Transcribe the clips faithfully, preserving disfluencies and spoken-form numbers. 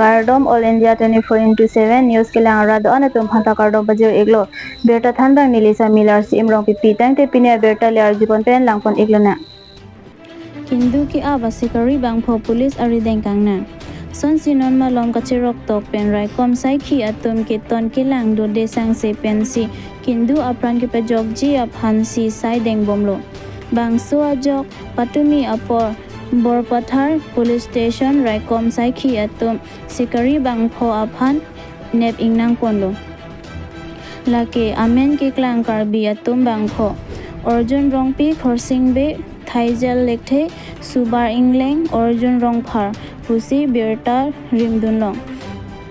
Kardom All India twenty-four into seven News kelang arat do-an atum aphanta kardom pajir-iklo. Birta thanbang neli Samila Arsi Imrong pipi, tangte pini abirta le arjupon pen langpon-iklonang. Kindu ke-ap asikari bangpho police arideng kangnang. Sonsi non malom kachiroktok pen raikom saikhi atum keton kelang dode sangse pensi kindu apran kepajokji aphansi sai dengbomlo. Bangso ajok patumi apor Borpathar Police Station raikom saikhi atum sikari bangpho aphan nep-ingnangponlo. Lake amen keklang Karbi atum bangpho Arjun Rongpi, Khorsing Bey, Thaijel Lekthe, Subar Ingleng, Arjun Rongphar pusi birta rimdunlong.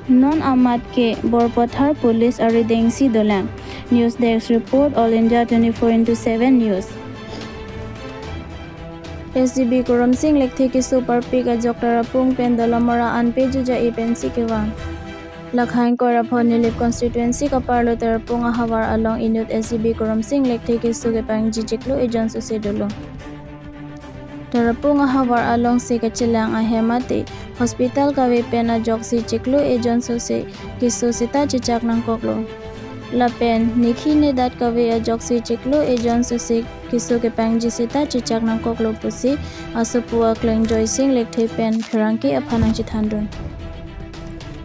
Non amat ke Borpathar Police aridengsi dolang. News Desk Report, All India twenty-four into seven News. S D B Koromsing Lekthe keso parpik ajok Tarapung pen Dolamara an peju ja-i pensi kevang. Lakha ingkoi ra pho Nilip constituency kaparlo Tarapung ahavar along inut S D B Koromsing Lekthe keso kepangji chiklo ejon sose dolo. Tarapung ahavar alongsi kachelang ahem mate hospital kave pen ajoksi chiklo ejon sose keso seta chechak nangkoklo. Lapen nikhi nidat kave ajoksi chiklo ejon sose keso kepangji seta chechak nangkoklo pusi asopo akleng Joysing Lekthe pen pherangke aphan nangchethandun.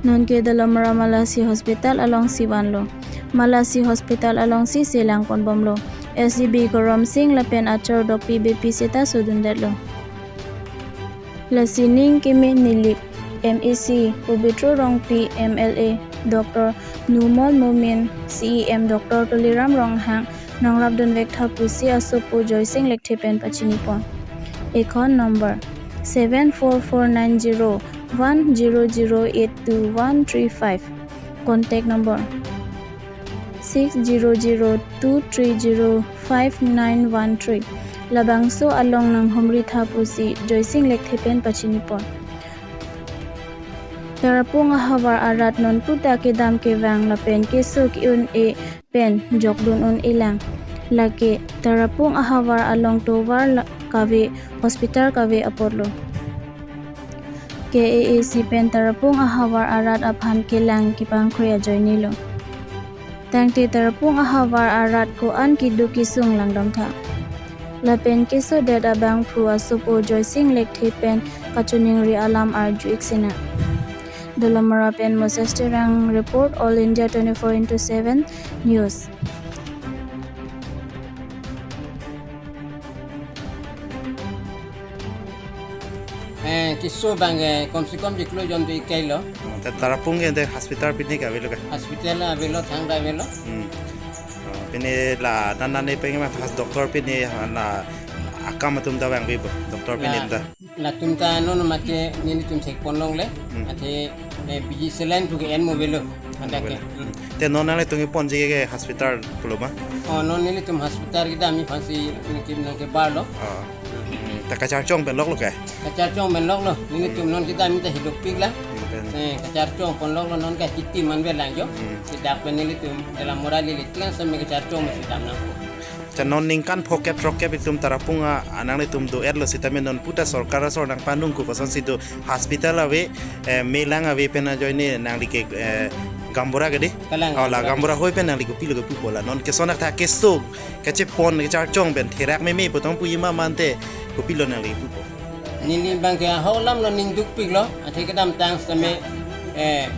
Nonke Dolamara Malasi Hospital alongsi vanlo. Malasi Hospital alongsi selangponbomlo. S D B Koromsing lapen achor dokpi bepi seta sodundetlo. Lasi ning keme Nilip M A C, Pobitro Rongpi M L A, Doctor Numal Momin, C E M Doctor Tuliram Ronghang nangrapdunvek tha pusi asopo Joysing Lekthe pen pachinipon. Account number seven four four nine zero one zero zero eight two one three five. Contact number six zero zero two three zero five nine one three. Labangso along nanghumri tha pusi Joysing Lekthe pen pachinipon. Tarapung ahavar arat non puta kedam kevang lapen keso ke-un-e pen jokdun un-elang. Lake Tarapung ahavar along tovar la-, kave, hospital kave apotlo. K A A C pen Tarapung ahavar arat aphan kelang kepangkhrui ajoinelo. Tangte Tarapung ahavar arat ko-an keduk kesung langdamtha. Lapen kesodet abangphu asopo Joysing Lekthe pen kachiningri alam arju-ik sinang. Dolamara pen Moses Terang report, All India twenty-four into seven News. Eh, keso abang, eh, kom se kom chiklo jon do-ikkailo. Oh, ta Tarapung ke de hospital pine ke avelo ke? Hospital avelo, thangta avelo. Hmm. Oh, pine la nan nan ne peng ma has doctor pine la akam atum ta vangve bo. Doctor pine la, ta. Latum ta non mate nelitum thekponlongle. Hmm. Athe, eh, B G saline pu ke en mo avelo. Anta ke. Hmm. Te non nanglitum keponji ke hospital pulo ma? Oh, non nelitum hospital kedam aphansi nelitum nangkebarlo. Oh. Hmm, ta kacharchong pen loklo ke? Kacharchong pen loklo. Nelitum non kedam ta hilopiklang. Hmm, pen. Eh, kacharchong pon loklo non ke kiti man avelang jo. Hmm. Seta pen nelitum Dolamara lili klang same kacharchong pen si damnang. Cha non ningkan phokep throkkep itum Tarapung a nanglitum do-etlo sitame non puta sorkar asor nangpanung ko kosonsi do hospital ave, eh, melang ave pen ajoine nangli ke, eh, gaonbura ke de? Kalang. Oh, la gaonbura. Gaonbura hoi pen nangli kopilo kepupo la. Non keson athak keso kachepon kacharchong pen therak meme pu tong puji ma mate kopilo nangli kepupo? Neli abang ke ahok alam lo ning dukpiklo, athe kedamtang same, eh,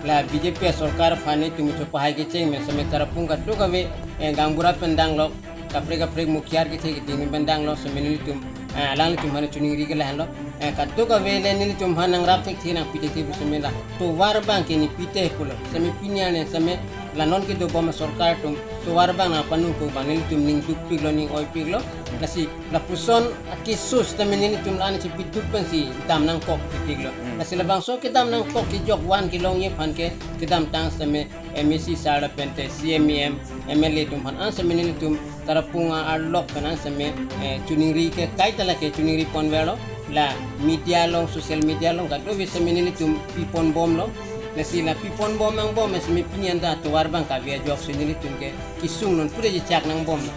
la B J P sorkar aphan nelitum chopahai kecheng pen same Tarapung kadokave, eh, gaonbura pen danglo, kaprek kaprek mukhiar kethe keding pen danglo, same nelitum, eh, alanglitum aphan chiningri ke lahenlo. Eh, kadokave le nelitum aphan nangrap thekthe nangpi thekthe pu same la tovar abang ke nepi te pulo. Same pini arni same la non kedobom asorkar atum tovar abang nangpanung ko abang nelitum ning dukpiklo, ning oipiklo. Lasi lapuson akeso sitame nelitum la-an chepiduk pensi dam nangkok pipiklo. Hmm. Lasi labangso kedam nangkok kejok van kelongji aphan ke kedamtang same M A C sar lapen te C M, E M, M L A atum aphan an same nelitum Tarapung arlok pen an same, eh, chiningri ke kaita lake chiningri ponverlo, la media along, social media along kadokave same nelitum piponbomlo. Lasi la piponbom angbong same pini anta tovar abang kave ajoksi nelitum ke kesung non pura chechak nangbomlo.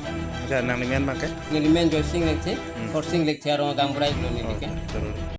Acha, nanglimen abang ke? Nelimen Joysing Lekthe, Hmm. Khorsing Lekthe arong gaonbura iklo neli ke. Oh, betul.